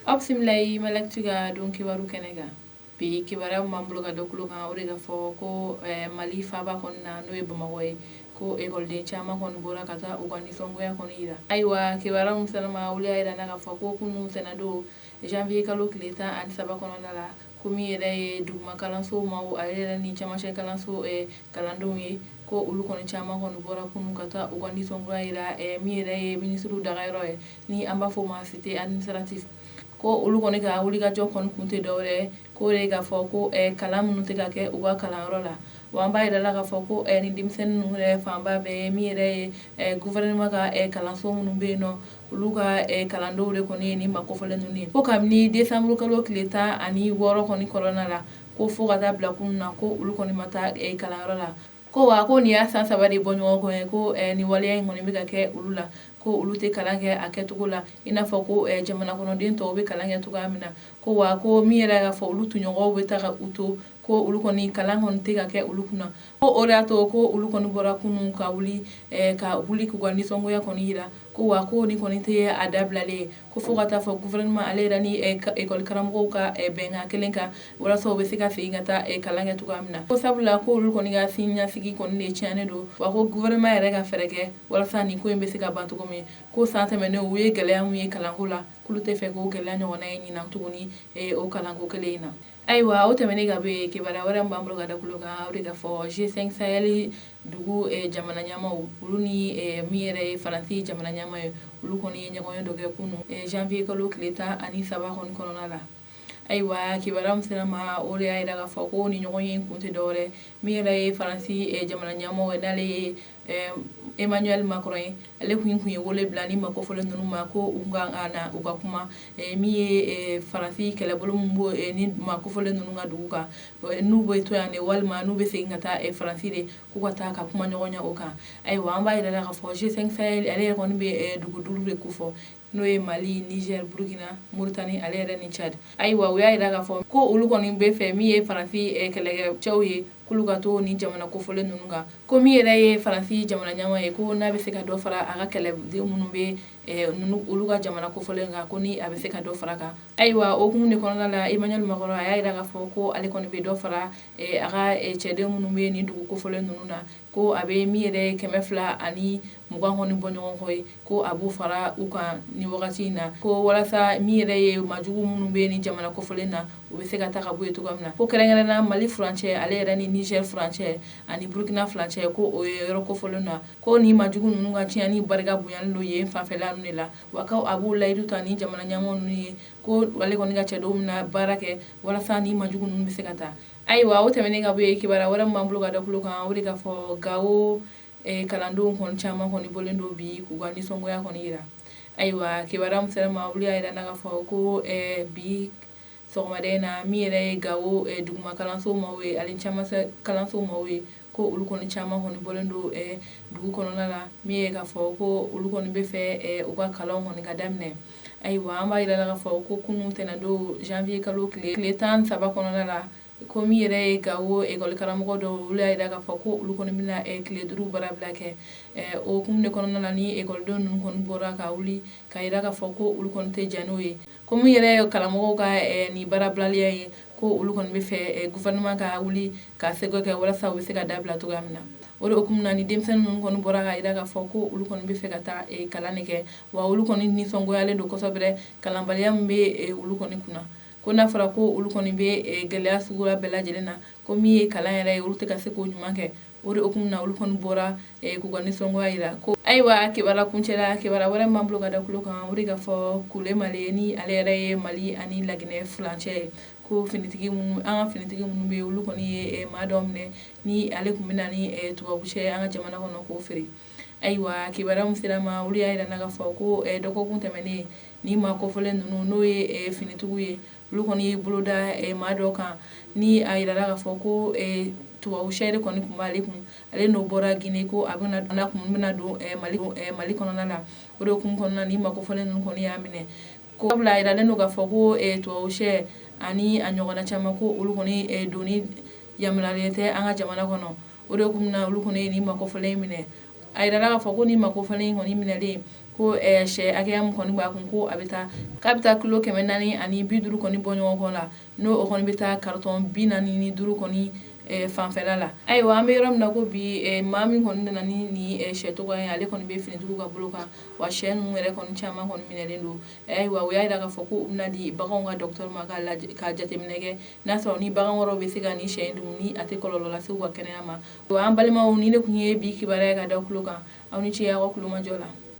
Aw bisimila i Malactu ka don kibaru kɛnɛ kan. Bi kibaruya min b'an bolo ka da tulo kan, o de ka fɔ ko Mali faaba kɔnɔna na, n'o ye Bamakɔ ye, ko ekɔliden caman kɔni bɔra ka taa u ka nisɔngoya kɔni yira. Ayiwa, kibaruya min sera ma, olu y'a yira na k'a fɔ ko kunun tɛnɛndon, janvier kalo tile 13 kɔnɔna la, ko min yɛrɛ ye duguma kalanso maaw, ale yɛrɛ ni camancɛ kalanso kalandenw ye, ko olu kɔni caman kɔni bɔra kunun ka taa u ka nisɔngoya yira min yɛrɛ ye minisiriw dagayɔrɔ ye, ni an b'a fɔ o ma cité administrative. Ko olu kɔni ka wulikajɔ kɔni kun tɛ dɔwɛrɛ k'o de k'a fɔ ko kalan minnu tɛ ka kɛ u ka kalanyɔrɔ la. Wa an b'a yira la k'a fɔ ko ni denmisɛnnin ninnu yɛrɛ fanba bɛɛ ye min yɛrɛ ye gouvernement ka kalanso minnu bɛ yen nɔ, olu ka kalandenw de kɔni ye ni ma kofɔlen ninnu ye. Ko kabini décembre kalo tile 16 kɔni kɔnɔna la, ko fo ka taa bila kunun na, ko olu kɔni ma taa kalanyɔrɔ la. Ko wa ko nin y'a san 3 de bɔ ɲɔgɔn kɔ ye, ko nin waleya in kɔni bɛ ka kɛ olu la, ko olu tɛ kalan kɛ a kɛcogo la i n'a fɔ ko jamana kɔnɔden tɔw bɛ kalan kɛ cogoya min na. Ko wa ko min yɛrɛ k'a fɔ olu tɔɲɔgɔnw bɛ taa ka u to, ko olu kɔni kalan kɔni tɛ ka kɛ olu kunna. Ko o de y'a to ko olu kɔni bɔra kunun ka wuli k'u ka nisɔngoya kɔni yira. Ko wa ko nin kɔni tɛ a dabilalen ye, ko fo ka taa fɔ gouvernement ale yɛrɛ ni école karamɔgɔw ka bɛnkan kelen kan, walasa u bɛ se ka segin ka taa kalan kɛ cogoya min na. Ko sabula ko olu kɔni ka siniɲɛsigi kɔni de tiɲɛnen don. Wa ko gouvernement yɛrɛ ka fɛɛrɛ kɛ walasa nin ko in bɛ se ka ban cogo min. Ko san tɛmɛnen, u ye gɛlɛya min ye kalanko la, k'olu tɛ fɛ k'o gɛlɛya ɲɔgɔnna ye ɲinan tuguni o kalanko kelen in na. Ayiwa, o tɛmɛnen ka bɔ yen, kibaruya wɛrɛ min b'an bolo ka da tulo kan, o de ka fɔ G5 Sahel dugu jamana ɲɛmaaw, olu ni min yɛrɛ ye Faransi jamana ɲɛmaa ye, olu kɔni ye ɲɔgɔn ye dɔ kɛ kunun, janvier kalo tile 13 kɔni kɔnɔna la. Ayiwa, kibaruya min sera ma, o de y'a jira k'a fɔ ko ni ɲɔgɔn ye kun tɛ dɔwɛrɛ, min yɛrɛ ye Faransi jamana ɲɛmaaw ye, n'ale ye Emmanuel Macron ye, ale kun ye wele bila ni ma kofɔlen ninnu ma, ko u ka na u ka kuma min ye Faransi kɛlɛbolo min b'o ni ma kofɔlen ninnu ka dugu kan, n'u bɛ to yan de walima n'u bɛ segin ka taa Faransi de, k'u ka taa ka kuma ɲɔgɔn ɲɛ o kan. Ayiwa, an b'a yira la k'a fɔ G5 Sahel ale yɛrɛ kɔni bɛ dugu duuru de kofɔ, n'o ye Mali, Niger, Burkina, Mauritanie, ale yɛrɛ ni Tchad. Ayiwa, u y'a jira k'a fɔ ko olu kɔni bɛ fɛ min ye Faransi kɛlɛkɛcɛw ye, k'olu ka to ni jamana kofɔlen ninnu kan. Ko min yɛrɛ ye Faransi jamana ɲɛmaa ye, ko n'a bɛ se ka dɔ fara a ka kɛlɛden minnu bɛ olu ka jamana kofɔlen kan, ko ni a bɛ se ka dɔ fara kan. Ayiwa, o hukumu de kɔnɔna la, Emmanuel Macron a y'a jira k'a fɔ ko ale kɔni bɛ dɔ fara a ka cɛden minnu bɛ nin dugu kofɔlen ninnu na, ko a bɛ min yɛrɛ ye 220 kɔni bɔ ɲɔgɔn kɔ ye, ko a b'o fara u kan ni wagati in na, ko walasa min yɛrɛ ye majugu minnu bɛ ni jamana kofɔlen na, u bɛ se ka taa ka bɔ yen cogoya min na. Ko kɛrɛnkɛrɛnna Mali furancɛ, ale yɛrɛ ni Niger furancɛ ani Burkina furancɛ, ko o ye yɔrɔ kofɔlen na, ko ni majugu ninnu ka tiɲɛni barika bonyalen don yen fanfɛla ninnu de la. Wa ko a b'u layidu ta ni jamana ɲɛmɔgɔ ninnu ye, ko ale kɔni ka cɛdenw bɛna baara kɛ walasa ni majugu ninnu bɛ se ka taa. Ayiwa, o tɛmɛnen ka bɔ yen, kibaruya wɛrɛ min b'an bolo ka da tulo kan, o de ka fɔ Gawo kalandenw kɔni caman kɔni bɔlen don bi k'u ka nisɔngoya kɔni yira. Ayiwa, kibaruya min sera ma, olu y'a jira na k'a fɔ ko bi sɔgɔmada in na, min yɛrɛ ye Gawo duguma kalanso maaw ye ani camancɛ kalanso maaw ye, ko olu kɔni caman kɔni bɔlen don dugu kɔnɔna la, min ye k'a fɔ ko olu kɔni bɛ fɛ u ka kalanw kɔni ka daminɛ. Ayiwa, an b'a yira la k'a fɔ ko kunun tɛnɛndon, janvier kalo tile 13 kɔnɔna la, ko min yɛrɛ ye Gawo école karamɔgɔ dɔw, olu y'a jira k'a fɔ ko olu kɔni bɛna tile 5 baarabila kɛ. O hukumu de kɔnɔna la, ni ekɔlidenw ninnu kɔni bɔra ka wuli ka jira k'a fɔ ko olu kɔni tɛ jɛn n'o ye, ko min yɛrɛ ye karamɔgɔw ka nin baarabilaliya ye, ko olu kɔni bɛ fɛ gouvernement ka wuli ka seko kɛ walasa u bɛ se ka dabila cogoya min na. O de hukumu na, ni denmisɛnnin ninnu kɔni bɔra ka jira k'a fɔ ko olu kɔni bɛ fɛ ka taa kalan de kɛ. Wa olu kɔni nisɔngoyalen don kosɛbɛ kalanbaliya min bɛ olu kɔni kunna, ko n'a fɔra ko olu kɔni bɛ gɛlɛya suguya bɛɛ lajɛlen na, ko min ye kalan yɛrɛ ye, olu tɛ ka se k'o ɲuman kɛ. O de hukumu na, olu kɔni bɔra k'u ka nisɔngoya jira. Ko ayiwa, kibaruya kuncɛla, kibaruya wɛrɛ min b'an bolo ka da tulo kan, o de ka fɔ Kulemale, ni ale yɛrɛ ye Mali ani Laginɛ furancɛ ye, ko finitigi minnu, an ka finitigi minnu bɛ yen, olu kɔni ye maa dɔ minɛ ni ale tun bɛ na ni tubabu sɛ an ka jamana kɔnɔ k'o feere. Ayiwa, kibaruya min sera ma, olu y'a jira na k'a fɔ ko dɔgɔkun tɛmɛnen, ni maa kofɔlen ninnu, n'o ye finitigiw ye, olu kɔni ye bolo da maa dɔ kan, ni a yirala k'a fɔ ko tubabu sɛ de kɔni tun b'ale kun, ale n'o bɔra Guinée, ko a bɛna kun bɛna don Mali kɔnɔna la. O de hukumu kɔnɔna, ni maa kofɔlen ninnu kɔni y'a minɛ, ko sabula a yiralen don k'a fɔ ko tubabu sɛ ani a ɲɔgɔnna caman, ko olu kɔni donni yamaruyalen tɛ an ka jamana kɔnɔ. O de hukumu na, olu kɔni ye nin maa kofɔlen minɛ. A yirala k'a fɔ ko ni maa kofɔlen kɔni minɛlen, Ko sɛ hakɛya min kɔni b'a kun, ko a bɛ taa k'a bɛ taa kilo 450 kɔni bɔ ɲɔgɔn kɔ la, n'o o kɔni bɛ taa carton 45 kɔni fanfɛla la. Ayiwa, an bɛ yɔrɔ min na ko bi, maa min kɔni nana ni nin sɛ tɔgɔ ye, ale kɔni bɛ finitigiw ka bolo kan. Wa sɛ ninnu yɛrɛ kɔni caman kɔni minɛlen don. Ayiwa, u y'a jira k'a fɔ ko u bɛna di baganw ka docteur ma ka ka jateminɛ kɛ n'a sɔrɔ ni bagan wɛrɛw bɛ se ka nin sɛ in dun, ni a tɛ kɔlɔlɔ lase u ka kɛnɛya ma. Wa an balimaw, ni ne tun ye bi kibaruya ka da tulo kan. Aw ni ce aw ka kulomajɔ la.